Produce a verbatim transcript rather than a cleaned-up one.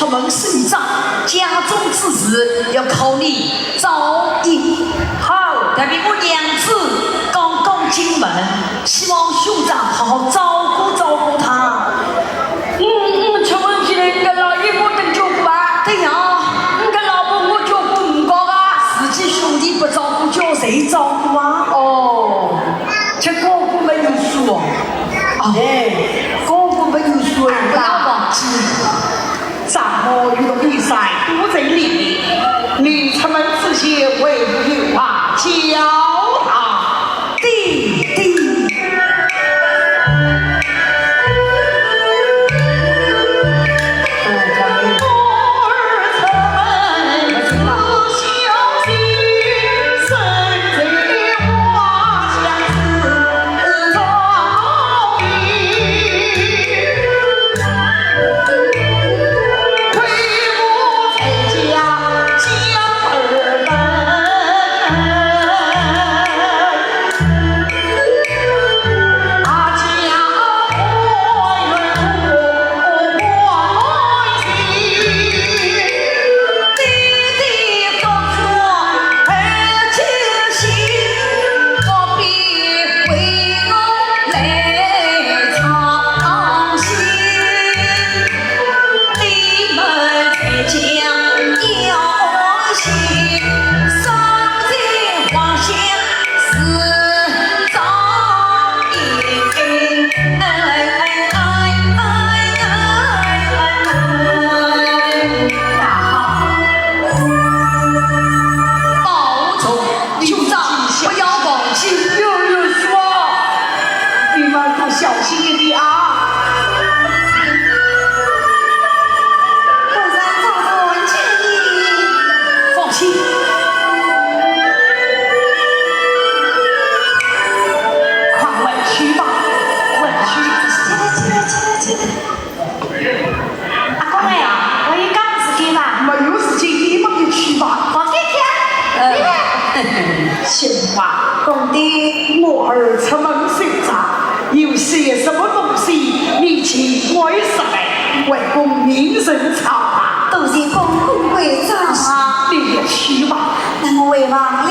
门生长，家中之事要靠你照应。好，特别我娘子刚刚进门，希望兄长好好照顾照顾她。嗯嗯，出门前，你个老爷我等照顾吧。对呀。你个老婆我照顾唔够啊。自己兄弟不照顾，叫谁照顾啊？哦，这个我没有说。哦。哎，这个我没有说。不要忘记。 丈母与你在都城里，临出门之前为你把交代。对对。保重，兄长，不要忘记。有有说，你们都小心一点啊。官人照着建议。放心。快回去吧，回去。起来，起来，起来，起来。 阿公哎，我有讲事体吧？没有事体，你们就去吧。我给看。呃，闲话，公爹，我儿出门寻找，有些什么东西，你去我一说来，为公明人操办。多谢公公贵照。你也去吧。那我回房